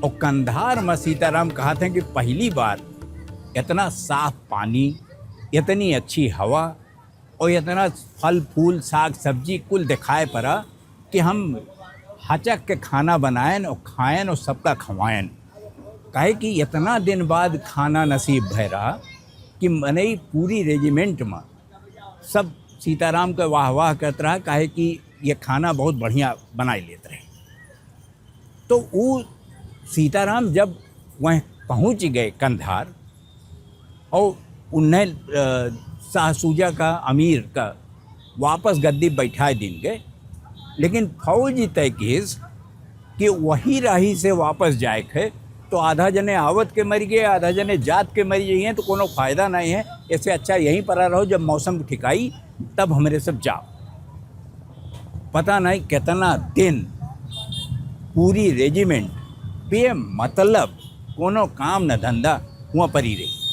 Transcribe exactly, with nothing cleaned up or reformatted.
और कंधार में सीताराम कहत हैं कि पहली बार इतना साफ पानी, इतनी अच्छी हवा और इतना फल फूल, साग सब्जी कुल दिखाए पड़ा कि हम हचक के खाना बनाएन और खाएन और सबका खवाएन। काहे कि इतना दिन बाद खाना नसीब भय रहा कि मनई पूरी रेजिमेंट में सब सीताराम के वाह वाह करत रहा, काहे कि ये खाना बहुत बढ़िया बनाए लेत रहे। तो ऊ सीताराम जब वह पहुँच गए कंधार और उन्हें, अ, शाह सूजा का, अमीर का, वापस गद्दी बैठाए दिन गए, लेकिन फौज तय कीस कि वही राही से वापस जाए के है, तो आधा जने आवत के मर गए, आधा जने जात के मर गए हैं, तो कोनो फायदा नहीं है। इससे अच्छा यहीं पर रहो, जब मौसम ठिकाई तब हमरे सब जाओ। पता नहीं कितना दिन पूरी रेजिमेंट बेमतलब कोनो काम न धंधा हुआ परी रही।